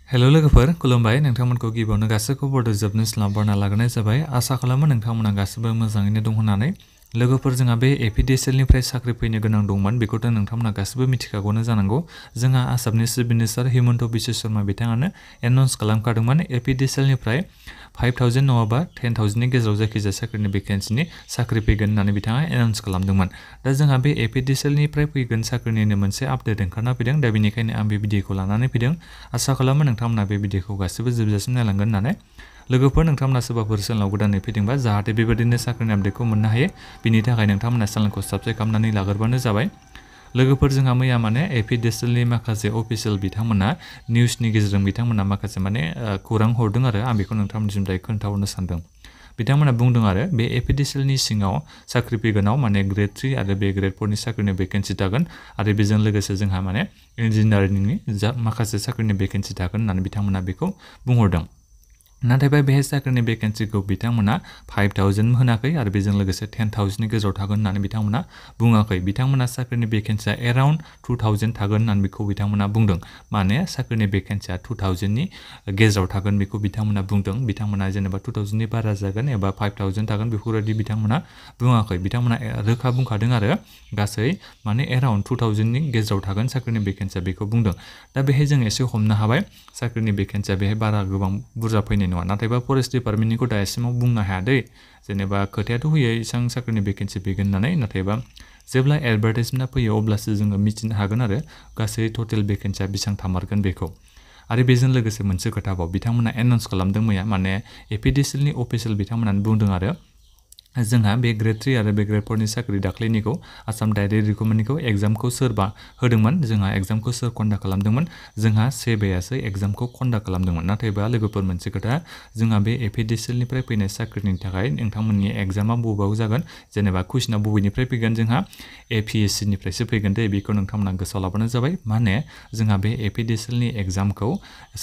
hello लोगोफोर खुलुमबाय नोंथांमोनखौ गिबियावनो गासैखौबो बर'जोबनो इस्लाम बरना लाग्रोनाय जाबाय आसा खालामो नोंथांमोना गासैबो मोजाङैनो दं होननानै लोगोफोर जोंहा बे एपिडिएसएलनिफ्राय साख्रि फैनो गोनां दंमोन बेखौथ' नोंथांमोना गासैबो मिथिखागौनो जानांगौ जोंहा आसामनि चिफ मिनिस्टार हिमन्त बिश्व शर्मा बिथाङानो एनाउन्स खालामखादोंमोन एपिडिएसएलनिफ्राय 5000 नङाबा 10000 नि गेजेराव जायखिजाया साख्रिनि भेकेन्सिनि साख्रि फैगोन होननानै बिथाङा एनाउन्स खालामदोंमोन दा जोंहा बे एपिडिएसएलनिफ्राय फैगोन साख्रिनिनो मोनसे आपडेट ओंखारना फैदों दा बेनिखायनो आं बे भिडिअखौ लानानै फैदों आसा खालामो नोंथांमोना बे भिडिअखौ गासैबो जोबजासिम नायलांगोन होननानै लोगोफोर नोंथांमोना सोरबाफोर चेनेलाव गोदानै फैदोंबा जाहाथे बेबायदिनो साख्रिनि आपडेटखौ मोननो हायो बिनि थाखाय नोंथांमोना चेनेलखौ साबस्क्राइब खालामनानै लाग्रोबानो जाबाय लोगोफोर जोंहा मैया माने एपिडिएसएलनि माखासे अफिसियेल बिथांमोना निउसनि गेजेरजों बिथांमोना माखासे माने खौरां हरदों आरो आं बेखौ नोंथांमोननिसिम दायो खोन्थाहरनो सानदों बिथांमोना बुंदों आरो बे एपिडिएसएलनि सिङाव साख्रि फैगोनाव माने ग्रेड 3 आरो बे ग्रेड 4 नि साख्रिनि भेकेन्सि थागोन आरो बेजों लोगोसे जोंहा माने इन्जिनियारिंनि माखासे साख्रिनि भेकेन्सि थागोन होननानै बिथांमोना बेखौ बुंहरदों नाथायबा बे साख्रिनि भेकेन्सिखौ बिथांमोना 5000 होनाखै आरो बेजों लोगोसे 10000 नि गेजेराव थागोन होननानै बिथांमोना बुङाखै बिथांमोना साख्रिनि भेकेन्सिया एराउन्ड 2000 थागोन होननानै बेखौ बिथांमोना बुंदों माने साख्रिनि भेकेन्सिया 2000 नि गेजेराव थागोन बेखौ बिथांमोना बुंदों बिथांमोना जेनेबा 2000 नि बारा जागोन एबा 5000 थागोन बेफोरबायदि बिथांमोना बुङाखै बिथांमोना रोखा बुंखादों आरो गासै माने एराउन्ड 2000 नि गेजेराव थागोन साख्रिनि भेकेन्सिया बेखौ बुंदों दा बेहाय जों एसे हमनो हाबाय साख्रिनि भेकेन्सिया बेहाय बारा गोबां बुरजा फैनाय नङा नाथायबा फरेस्ट डिपार्टमेन्टनिखौ दासिमाव बुंनो हाया दै जेनेबा खोथायाथ' होयो इसां साख्रिनि भेकेन्सि फैगोन होननानै नाथायबा जेब्ला एडभार्टाइजमेन्टआ फैयो अब्लासो जोङो मिथिनो हागोन आरो गासै टटेल भेकेन्सिया बेसेबां थामारगोन बेखौ आरो बेजों लोगोसे मोनसे खोथाबाव बिथांमोना एनाउन्स खालामदों मैया माने एपिडिएसएलनि अफिसियेल बिथांमोनानो बुंदों आरो जोंहा बे ग्रेड 3 आरो बे ग्रेड 4 नि साख्रि दाख्लैनिखौ आसाम डाइरेक्ट रिक्रुटमेन्टनिखौ एग्जामखौ सोरबा होदोंमोन जोंहा एग्जामखौ सोर कन्डाक्ट खालामदोंमोन जोंहा सेबायासो एग्जामखौ कन्डाक्ट खालामदोंमन नाथायबा लोगोफोर मोनसे खोथा जोंहा बे एपिडिएसएलनिफ्राय फैनाय साख्रिनि थाखाय नोंथांमोननि एग्जामा बबेयाव जागोन जेनेबा कुइसना बबेनिफ्राय फैगोन जोंहा एपिएससिनिफ्रायसो फैगोन दे बेखौ नोंथांमोना गोसोआव लाबानो जाबाय माने जोंहा बे एपिडिएसएलनि एग्जामखौ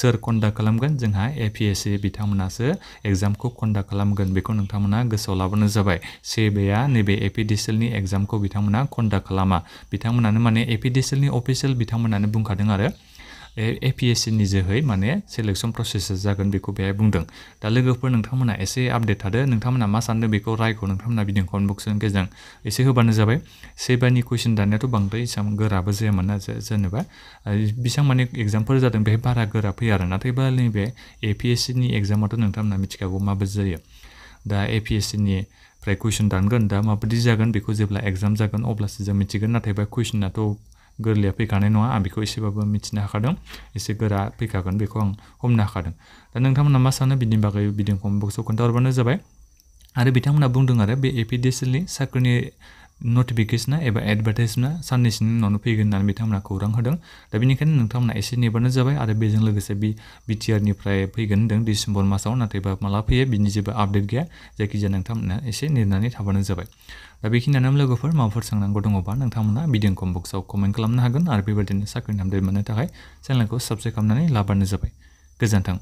सोर कन्डाक्ट खालामगोन जोंहा एपिएससि बिथांमोनासो एग्जामखौ कन्डाक्ट खालामगोन बेखौ नोंथांमोना गोसोआव लाबानो जाबाय सेबाया नैबे एपिडिएसएलनि एग्जामखौ बिथांमोना कन्डाक्ट खालामा बिथांमोनानो माने एपिडिएसएलनि अफिसियेल बिथांमोनानो बुंखादों आरो एपिएससिनि जोहै माने सेलेक्सन प्रसेसा जागोन बेखौ बेहाय बुंदों दा लोगोफोर नोंथांमोना एसे आपडेट थादो नोंथांमोना मा सानदों बेखौ रायखौ नोंथांमोना भिडिअ कमेन्ट बक्सनि गेजेरजों एसे होबानो जाबाय सेबानि कुइसन दाननायाथ' बांद्राय एसेबां गोराबो जायामोन ना जेनेबा बेसेबां माने एग्जामफोर जादों बेहाय बारा गोरा फैया आरो नाथायबा नैबे एपिएससिनि एग्जामाथ' नोंथांमोना मिथिखागौ माबायदि जायो दा एपिएससिनिफ्राय कुइसन दानगोन दा माबायदि जागोन बेखौ जेब्ला एग्जाम जागोन अब्लासो जों मिथिगोन नाथायबा कुइसनाथ' गोरलैया फैखानाय नङा आं बेखौ एसेबाबो मिथिनो हाखादों एसे गोरा फैखागोन बेखौ आं हमनो हाखादों दा नोंथांमोना मा सानो बिनि बागै भिडिअ कमेन्ट बक्सआव खोन्थाहरबानो जाबाय आरो बिथांमोना बुंदों आरो बे एपिडिएसएलनि साख्रिनि नटिफिकेसना एबा एडभार्टाइजमेन्टआ साननैसोनि उनावनो फैगोन होननानै बिथांमोना खौरां होदों दा बेनिखायनो नोंथांमोना एसे नेबानो जाबाय आरो बेजों लोगोसे बिटिआरनिफ्राय फैगोन होनदों डिसेम्बर मासाव नाथायबा माला फैयो बिनि जेबो आपडेट गैया जायखिजाया नोंथांमोना एसे नेनानै थाबानो जाबाय दा बेखिनियानो लोगोफोर माबाफोर सोंनांगौ दङबा नोंथांमोना भिडिअ कमेन्ट बक्सआव कमेन्ट खालामनो हागोन आरो बेबायदिनो साख्रिनि आपडेट मोननो थाखाय चेनेलखौ साबस्क्राइब खालामनानै लाबानो जाबाय गोजोन्थों